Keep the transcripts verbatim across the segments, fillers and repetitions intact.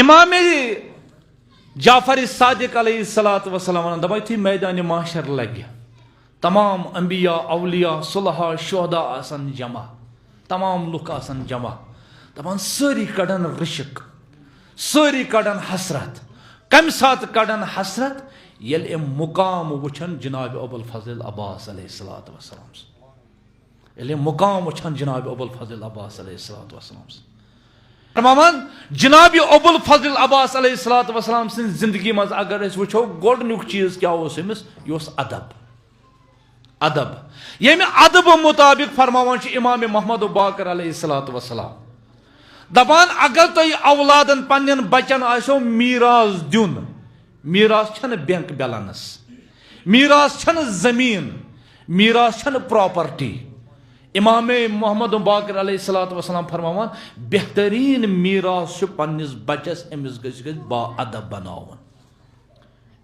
امام جعفر صادق علیہ الصلوۃ والسلام ونان، دپان، یُتھُے میدان محشر لگہِ، تمام انبیاء، اولیاء، صلحاء، شہداء آسن جمع، تمام لُکھ آسن جمع۔ دپان، سٲری کڑن رشک، سٲری کڑن حسرت۔ کمہِ ساتہٕ کڑن حسرت؟ ییٚلہِ یِم مقام وٕچھن جناب ابو الفضل عباس علیہ الصلوۃ والسلام سُنٛد۔ ییٚلہِ مقام وٕچھان جناب ابو الفضل عباس علیہ الصلوۃ والسلام سُنٛد۔ فرماوان، جناب ابو الفضل عباس علیہ الصلوۃ والسلام سٕنٛز زندگی منٛز اگر أسۍ وٕچھو، گۄڈٕنیُک چیٖز کیٛاہ اوس أمِس؟ یہِ اوس ادب۔ ادب۔ ییٚمہِ ادب مطابق فرماوان چھِ امام محمد باقر علیہ الصلوۃ والسلام، دپان، اگر تۄہہِ اولادن، پننٮ۪ن بچن آسیو میراث دیُن، میراث چھنہٕ بینک بیلنس، میراث چھنہٕ زمین، میراث چھنہٕ پراپرٹی۔ امام محمد باقر علیہ الصلوۃ والسلام فرماوان، بہترین میراث چھُ پننِس بچس، أمِس گژھِ، گژھِ با ادب بناوُن،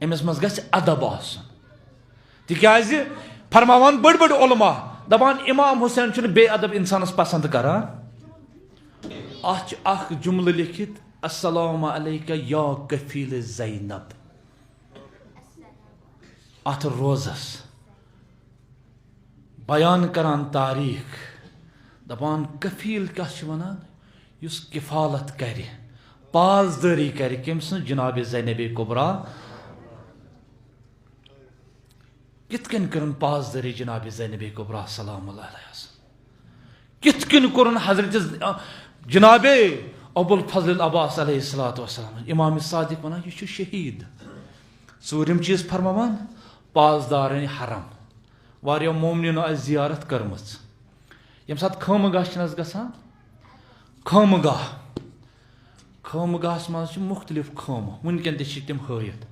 أمِس منٛز گژھِ ادب آسُن۔ تِکیازِ فرماوان بٔڑۍ بٔڑۍ علماء، دپان، امام حسین چھُنہٕ بے ادب انسانس پسند کران۔ اتھ چھُ اکھ جملہٕ لیکھِتھ، السلام علیک یا کفیل زینب۔ اتھ روزس بیان کران تاریخ، دپان، کفیل کس چھِ ونان؟ یُس کفالت کرِ، پاسدٲری کرِ۔ کٔمۍ سٕنٛز؟ جناب زینب کبریٰ۔ کِتھ کٔنۍ کٔرٕن پاسدٲری جناب زینب کبریٰ سلام اللہ علیہا؟ کِتھ کٔنۍ کوٚرُن حضرت ز-، جناب ابو الفضل عباس علیہ الصلوۃ والسلام؟ امام صادق ونان، یہِ چھُ شہید۔ ژوٗرِم چیٖز فرماوان، پاسدارن حرم۔ واریاہ مومنینو آسہِ زیارت کٔرمٕژ۔ ییٚمہِ ساتہٕ خٲمہٕ گاہ چھِنہٕ حظ گژھان، خٲمہٕ گاہ، خٲمہٕ گاہَس منٛز چھِ مُختٔلِف خٲمہٕ، وٕنکٮ۪ن تہِ چھِ تِم ہٲیِتھ،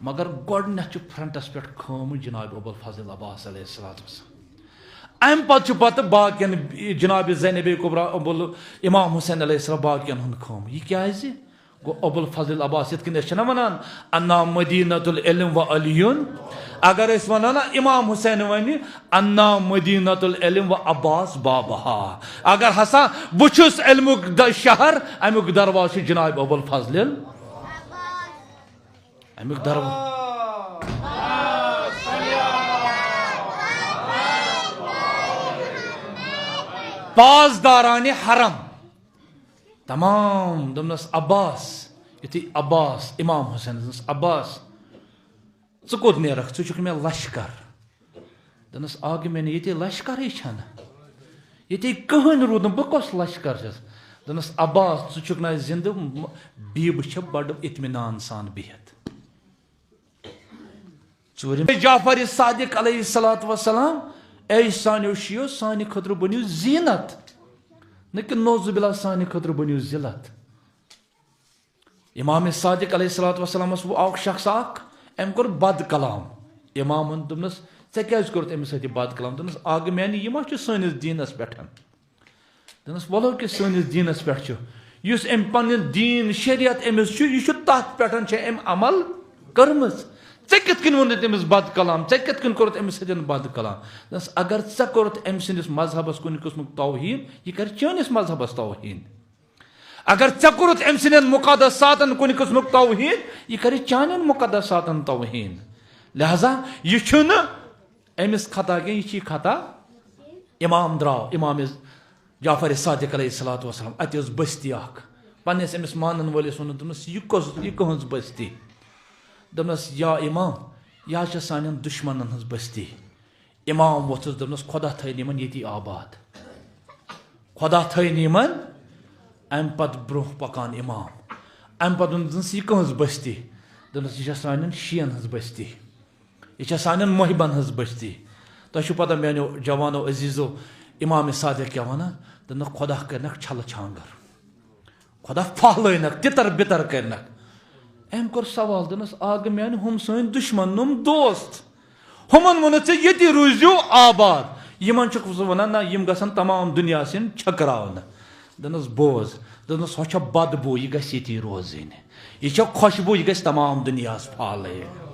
مگر گۄڈٕنٮ۪تھ چھُ فرنٹَس پٮ۪ٹھ خٲمہٕ جناب ابو الفضل عباس علیہ الصلوۃ والسلام۔ اَمہِ پتہٕ چھُ پتہٕ باقین، جناب زینب کبریٰ، ابو ال-، امام حسین علیہ السلام، باقین ہُنٛد خٲمہٕ۔ یہِ کیازِ؟ گوٚو ابو الفضل عباس، یِتھ کٔنۍ أسۍ چھِنہ وَنان، انا مدینۃ العلم و علیون۔ اگر أسۍ وَنو نا، امام حسین وَنہِ، انا مدینۃ العلم و عباس بابہا۔ اگر ہسا بہٕ چھُس علمُک د-، شہر، اَمیُک دروازٕ چھُ جناب ابو الفضل۔ اَمیُک دروازٕ۔ پاسدارانِ حرم۔ تمام دوٚپنَس، عباس، یُتھُے عباس، امام حسین دوٚپنَس، عباس، ژٕ کوٚت نیرَکھ؟ ژٕ چھُکھ مےٚ لشکر۔ دوٚپنَس، آ گٔے مےٚ نہٕ ییٚتہِ لشکرٕے چھَنہٕ۔ ییٚتہِ کٕہٕنۍ روٗد نہٕ، بہٕ کۄس لشکر چھَس؟ دوٚپنَس، عباس، ژٕ چھُکھ نہ زِندٕ، م-، بیبہٕ چھےٚ بَڑٕ اطمینان سان بِہِتھ۔ ژوٗرِم، جعفر صادق علیہ الصلوۃ والسلام، اے سانیو شیعو، سانہِ خٲطرٕ بٔنِو زیٖنت، نہ کہِ نعوذ باللہ سانہِ خٲطرٕ بٔنِو ذلت۔ امام صادق علیہ الصلوۃ والسلامس آو شخص اکھ، أمۍ کوٚر بد کلام۔ امامن دوٚپنس، ژےٚ کیازِ کوٚرُتھ أمِس سۭتۍ یہِ بد کلام؟ دوٚپنس، آ گٔے میانہِ، یہِ ما چھُ سٲنِس دیٖنس پٮ۪ٹھ؟ دوٚپنس، ولو کہِ سٲنِس دیٖنس پٮ۪ٹھ چھُ، یُس أمۍ پنُن دیٖن شریعت أمِس چھُ، یہِ چھُ تتھ پٮ۪ٹھ چھےٚ أمۍ عمل کٔرمٕژ۔ ژےٚ کِتھ کٔنۍ ووٚنُتھ أمِس بد کلام؟ ژےٚ کِتھ کٔنۍ کوٚرُتھ أمِس سۭتۍ بد کلام؟ دوٚپنس، اگر ژےٚ کوٚرُتھ أمۍ سٕنٛدِس مذہبس کُنہِ قٕسمُک توہین، یہِ کرِ چٲنِس مذہبس توہین۔ اگر ژےٚ کوٚرُتھ أمۍ سٕنٛدٮ۪ن مقدساتن کُنہِ قٕسمُک توہین، یہِ کرِ چانٮ۪ن مقدساتن توہین۔ لہذا یہِ چھُنہٕ أمِس خطا کینٛہہ، یہِ چھِ خطا۔ امام درٛاو، امام جعفر صادق علیہ الصلوۃ والسلام، اتہِ ٲس بستی اکھ۔ پننِس أمِس مانن وٲلِس ووٚنُن، دوٚپنس، یہِ کۄس، یہِ کٕہٕنٛز بستی؟ دوٚپنس، یا امام، یہِ حظ چھےٚ سانٮ۪ن دُشمنن ہٕنٛز بستی۔ امام ووٚتھُس، دوٚپنس، خدا تھٲینۍ یِمن ییٚتی آباد۔ خدا تھٲینۍ یِمن۔ امہِ پتہٕ برونٛہہ پکان امام۔ امہِ پتہٕ دوٚپنس، یہِ کٕہٕنٛز بستی؟ دوٚپنس، یہِ چھےٚ سانٮ۪ن شیعن ہٕنٛز بستی۔ یہِ چھےٚ سانٮ۪ن محبن ہٕنٛز بستی۔ تۄہہِ چھُو پتہ، میانیو جوانو عزیزو، امام صادق کیٛاہ ونان؟ دوٚپنکھ، خدا کرنکھ چھلہٕ چھانگر۔ خدا پھہلٲینکھ، تِتر بِتر کرنکھ۔ أمۍ کوٚر سوال، دوٚپنس، آ گٔے میانہِ، ہُم سٲنۍ دُشمن، نُم دوست۔ ہُمن ووٚنُتھ ژےٚ ییٚتی روٗزِو آباد۔ یِمن چھُکھ ژٕ ونان، نہ، یِم گژھن تمام دُنیاہس یِن چھٔکراونہٕ۔ دوٚپنس، بوز۔ دوٚپنس، ہۄ چھےٚ بدبو، یہِ گژھِ ییٚتی روزٕنۍ۔ یہِ چھےٚ خۄشبو، یہِ گژھِ تمام دُنیاہس پھہلٕنۍ۔